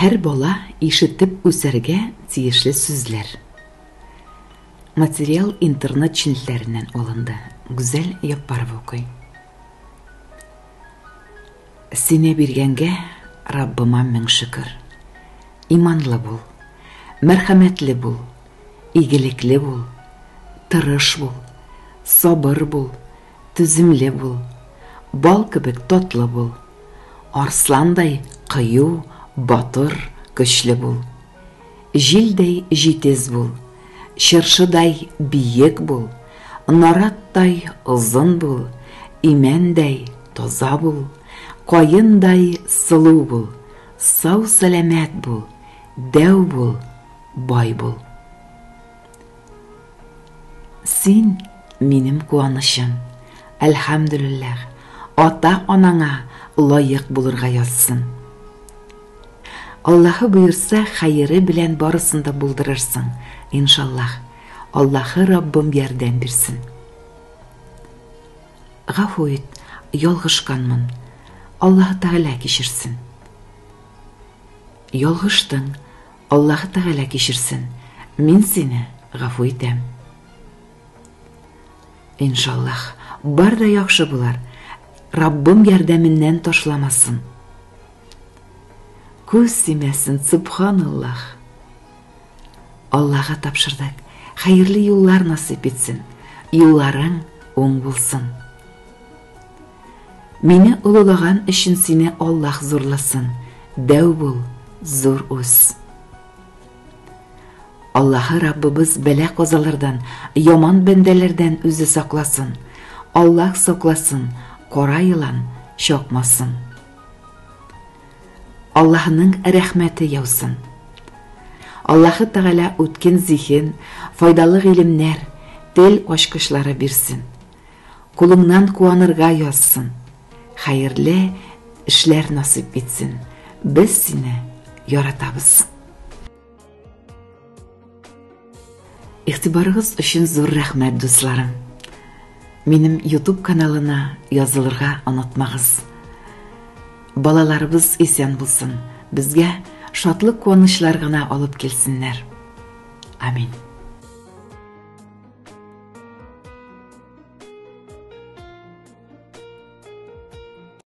Һәр бала ишетеп үсәргә тиешле сүзләр. Материал интернет челтәреннән алынды. Гүзәл Яппарова укый. Сине биргәнгә Раббыма мең шөкер. Иманлы бул, мәрхәмәтле бул, игелекле бул, тырыш бул, сабыр бул, түземле бул, бал кебек татлы бул, арсландай кыю, батыр, көчле бул. Җилдәй җитез бул, чыршыдай биек бул, нараттай озын бул, имәндәй таза бул, каендай сылу бул, сау-сәламәт бул, дәү бул, бай бул. Син минем куанычым. Әлхәмдүлилләһ, ата-анаңа лаек булырга язсын. Аллаһы боерса, хәере белән барысын да булдырырсың, иншаллаһ. Аллаһы Раббым ярдәм бирсен. Гафу ит, ялгышканмын. Аллаһы Тәгалә кичерсен. Ялгыштың, Аллаһы Тәгалә кичерсен. Мин сине гафу итәм. Иншаллаһ, бар да яхшы булар. Раббым ярдәменнән ташламасын. Күз тимәсен, субханаллаһ. Аллага тапшырдык. Хәерле юллар насыйп итсен. Юлларың уң булсын. Мине олылаган өчен сине Аллаһ зурласын. Дәү бул, зур үс. Аллаһы Раббыбыз бәла-казалардан, яман бәндәләрдән үзе сакласын. Аллаһ сакласын, кара елан чакмасын. Аллаһының рәхмәте яусын. Аллаһы Тәгалә үткен зиһен, файдалы гыйлемнәр, тел ачкычлары бирсен. Кулыңнан куанырга язсын. Хәерле эшләр насыйп итсен. Без сине яратабыз. Игътибарыгыз өчен зур рәхмәт, дусларым. Минем YouTube каналына язылырга онытмагыз. Балаларыбыз исән булсын, безгә шатлык-куанычлар гына алып килсеннәр. Амин.